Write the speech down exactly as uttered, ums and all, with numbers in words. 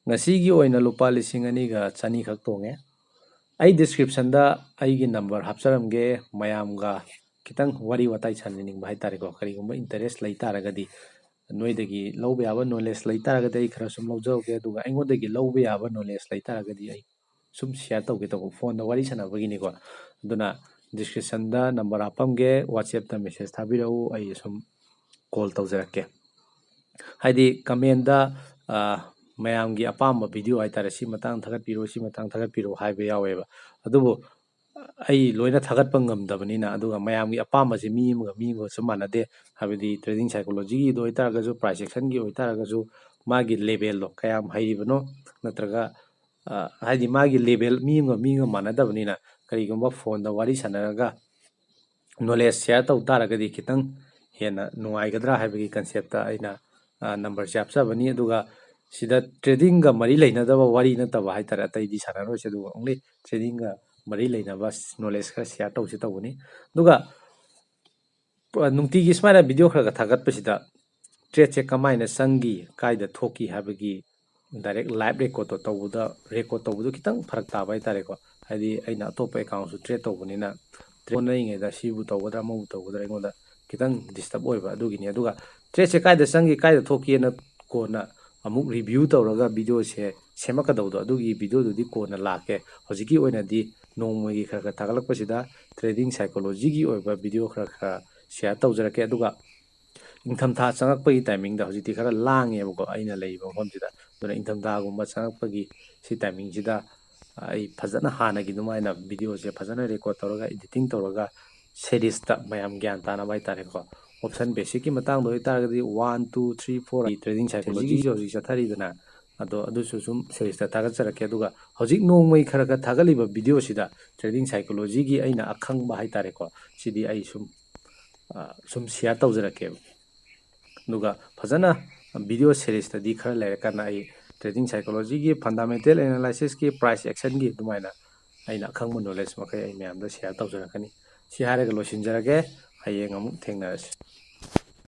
ꯉꯁꯤꯒꯤ ꯑꯣꯏꯅ ꯂꯨꯄꯥ ꯂꯤꯁꯤꯡ ꯑꯅꯤꯒ ꯆꯅꯤ ꯈꯛ ꯇꯣꯡꯉꯦ꯫ ꯑꯩ descriptionꯗ ꯑꯩꯒꯤ number ꯍꯥꯞꯆꯔꯝꯒꯦ, ꯃꯌꯥꯝꯒ ꯈꯤꯇꯪ ꯋꯥꯔꯤ ꯋꯥꯇꯥꯏ ꯁꯥꯟꯅꯅꯤꯡꯕ ꯍꯥꯏꯇꯥꯔꯦꯀꯣ꯫ ꯀꯔꯤꯒꯨꯝꯕ interest ꯂꯩ ꯇꯥꯔꯒꯗꯤ, ꯅꯣꯏꯗꯒꯤ ꯂꯧꯕ ꯌꯥꯕ knowledge ꯂꯩ ꯇꯥꯔꯒꯗꯤ ꯑꯩ ꯈꯔ ꯁꯨꯝ ꯂꯧꯖꯍꯧꯒꯦ, ꯑꯗꯨꯒ ꯑꯩꯉꯣꯟꯗꯒꯤ ꯂꯧꯕ ꯌꯥꯕ knowledge ꯂꯩ ꯇꯥꯔꯒꯗꯤ ꯑꯩ ꯁꯨꯝ share ꯇꯧꯒꯦ ꯇꯧꯕ, phoneꯗ ꯋꯥꯔꯤ ꯁꯥꯟꯅꯕꯒꯤꯅꯤꯀꯣ꯫ ꯑꯗꯨꯅ descriptionꯗ number ꯍꯥꯞꯄꯝꯒꯦ, WhatsAppꯇ message ꯊꯥꯕꯤꯔꯛꯎ, ꯑꯩ ꯁꯨꯝ call ꯇꯧꯖꯔꯛꯀꯦ꯫ ꯍꯥꯏꯗꯤ commentꯗ, ꯑ, ꯃꯌꯥꯝꯒꯤ ꯑꯄꯥꯝꯕ video ꯍꯥꯏꯇꯥꯔꯦ, "ꯁꯤ ꯃꯇꯥꯡ ꯊꯥꯒꯠꯄꯤꯔꯣ, ꯁꯤ ꯃꯇꯥꯡ ꯊꯥꯒꯠꯄꯤꯔꯣ" ꯍꯥꯏꯕ ꯌꯥꯎꯋꯦꯕ꯫ ꯑꯗꯨꯕꯨ ꯑꯩ ꯂꯣꯏꯅ ꯊꯥꯒꯠꯄ ꯉꯝꯗꯕꯅꯤꯅ, ꯑꯗꯨꯒ ꯃꯌꯥꯝꯒꯤ ꯑꯄꯥꯝꯕꯁꯦ ꯃꯤ ꯑꯃꯒ ꯃꯤ ꯑꯃꯒꯁꯨ ꯃꯥꯟꯅꯗꯦ꯫ ꯍꯥꯏꯕꯗꯤ trading psychologyꯒꯤꯗ ꯑꯣꯏꯇꯥꯔꯒꯁꯨ, price actionꯒꯤ ꯑꯣꯏꯇꯥꯔꯒꯁꯨ, ꯃꯥꯒꯤ levelꯗꯣ ꯀꯌꯥꯝ ꯍꯩꯔꯤꯕꯅꯣ, ꯅꯠꯇ꯭ꯔꯒ, ꯑ, ꯍꯥꯏꯗꯤ ꯃꯥꯒꯤ level ꯃꯤ ꯑꯃꯒ ꯃꯤ ꯑꯃꯒ ꯃꯥꯟꯅꯗꯕꯅꯤꯅ, ꯀꯔꯤꯒꯨꯝꯕ phoneꯗ ꯋꯥꯔꯤ ꯁꯥꯟꯅꯔꯒ knowledge share ꯇꯧ ꯇꯥꯔꯒꯗꯤ ꯈꯤꯇꯪ ꯍꯦꯟꯅ ꯅꯨꯡꯉꯥꯏꯒꯗ꯭ꯔꯥ ꯍꯥꯏꯕꯒꯤ conceptꯇ ꯑꯩꯅ, ꯑ, numberꯁꯦ ꯍꯥꯞꯆꯕꯅꯤ꯫ ꯑꯗꯨꯒ ꯁꯤꯗ tradingꯒ ꯃꯔꯤ ꯂꯩꯅꯗꯕ ꯋꯥꯔꯤ ꯅꯠꯇꯕ ꯍꯥꯏꯇꯥꯔꯦ, ꯑꯇꯩꯗꯤ ꯁꯥꯟꯅꯔꯣꯏꯁꯦ, ꯑꯗꯨꯒ only tradingꯒ ꯃꯔꯤ ꯂꯩꯅꯕ knowledge ꯈꯔ share ꯇꯧꯁꯤ ꯇꯧꯕꯅꯤ꯫ ꯑꯗꯨꯒ, ꯑ, ꯅꯨꯡꯇꯤꯒꯤ ꯁꯨꯃꯥꯏꯅ video ꯈꯔ ꯈꯔ ꯊꯥꯒꯠꯄꯁꯤꯗ tradeꯁꯦ ꯀꯃꯥꯏꯅ ꯆꯪꯈꯤ, ꯀꯥꯏꯗ ꯊꯣꯛꯈꯤ ꯍꯥꯏꯕꯒꯤ direct live recordꯇꯣ ꯇꯧꯕꯗ, record ꯇꯧꯕꯗꯣ ꯈꯤꯇꯪ ꯐꯔꯛ ꯇꯥꯕ ꯍꯥꯏꯇꯥꯔꯦꯀꯣ꯫ ꯍꯥꯏꯗꯤ ꯑꯩꯅ ꯑꯇꯣꯞꯄ accountꯁꯨ trade ꯇꯧꯕꯅꯤꯅ, trade ꯍꯣꯠꯅꯔꯤꯉꯩꯗ ꯁꯤꯕꯨ ꯇꯧꯒꯗ꯭ꯔꯥ, ꯑꯃꯕꯨ ꯇꯧꯒꯗ꯭ꯔꯥ, ꯑꯩꯉꯣꯟꯗ ꯈꯤꯇꯪ disturb ꯑꯣꯏꯕ ꯑꯗꯨꯒꯤꯅꯤ꯫ ꯑꯗꯨꯒ tradeꯁꯦ ꯀꯥꯏꯗ ꯆꯪꯈꯤ, ꯀꯥꯏꯗ ꯊꯣꯛꯈꯤꯅ ꯀꯣꯟꯅ ꯑꯃꯨꯛ review ꯇꯧꯔꯒ videoꯁꯦ ꯁꯦꯝꯃꯛꯀꯗꯧꯕꯗꯣ, ꯑꯗꯨꯒꯤ videoꯗꯨꯗꯤ ꯀꯣꯟꯅ ꯂꯥꯛꯀꯦ꯫ ꯍꯧꯖꯤꯛꯀꯤ ꯑꯣꯏꯅꯗꯤ ꯅꯣꯡꯃꯒꯤ ꯈꯔ ꯈꯔ ꯊꯥꯒꯠꯂꯛꯄꯁꯤꯗ trading psychologyꯒꯤ ꯑꯣꯏꯕ video ꯈꯔ ꯈꯔ share ꯇꯧꯖꯔꯛꯀꯦ꯫ ꯑꯗꯨꯒ ꯏꯪꯊꯝꯊꯥ ꯆꯪꯉꯛꯄꯒꯤ timingꯗ, ꯍꯧꯖꯤꯛꯇꯤ ꯈꯔ ꯂꯥꯡꯉꯦꯕꯀꯣ ꯑꯩꯅ ꯂꯩꯔꯤꯕ ꯃꯐꯝꯁꯤꯗ, ꯑꯗꯨꯅ ꯏꯪꯊꯝꯊꯥꯒꯨꯝꯕ ꯆꯪꯉꯛꯄꯒꯤ ꯁꯤ timingꯁꯤꯗ ꯑꯩ ꯐꯖꯅ ꯍꯥꯟꯅꯒꯤ ꯑꯗꯨꯃꯥꯏꯅ videoꯁꯦ ꯐꯖꯅ record ꯇꯧꯔꯒ, editing ꯇꯧꯔꯒ, seriesꯇ ꯃꯌꯥꯝ ꯒ꯭ꯌꯥꯟ ꯇꯥꯅꯕ ꯍꯥꯏꯇꯥꯔꯦꯀꯣ꯫ Option basicꯀꯤ ꯃꯇꯥꯡꯗ ꯑꯣꯏꯇꯥꯔꯒꯗꯤ one, two, three, four trading psychologyꯒꯤꯁꯨ ꯍꯧꯖꯤꯛ ꯆꯠꯊꯔꯤꯗꯅ, ꯑꯗꯣ ꯑꯗꯨꯁꯨ ꯁꯨꯝ seriesꯇ ꯊꯥꯒꯠꯆꯔꯛꯀꯦ꯫ ꯑꯗꯨꯒ ꯍꯧꯖꯤꯛ ꯅꯣꯡꯃꯒꯤ ꯈꯔ ꯈꯔ ꯊꯥꯒꯠꯂꯤꯕ videoꯁꯤꯗ trading psychologyꯒꯤ ꯑꯩꯅ ꯑꯈꯪꯕ ꯍꯥꯏꯇꯥꯔꯦꯀꯣ, ꯁꯤꯗꯤ ꯑꯩ ꯁꯨꯝ, ꯑ, ꯁꯨꯝ share ꯇꯧꯖꯔꯛꯀꯦꯕ꯫ ꯑꯗꯨꯒ ꯐꯖꯅ video seriesꯇꯗꯤ ꯈꯔ ꯂꯩꯔꯀꯥꯟꯗ ꯑꯩ trading psychologyꯒꯤ fundamental analysisꯀꯤ price actionꯒꯤ ꯑꯗꯨꯃꯥꯏꯅ ꯑꯩꯅ ꯑꯈꯪꯕ knowledge ꯃꯈꯩ ꯑꯩ ꯃꯌꯥꯝꯗ share ꯇꯧꯖꯔꯛꯀꯅꯤ꯫ ꯁꯤ ꯍꯥꯏꯔꯒ ꯂꯣꯏꯁꯤꯟꯖꯔꯒꯦ꯫ ꯍꯌꯦꯡ ꯑꯃꯨꯛ ꯊꯦꯡꯅꯔꯁꯤ꯫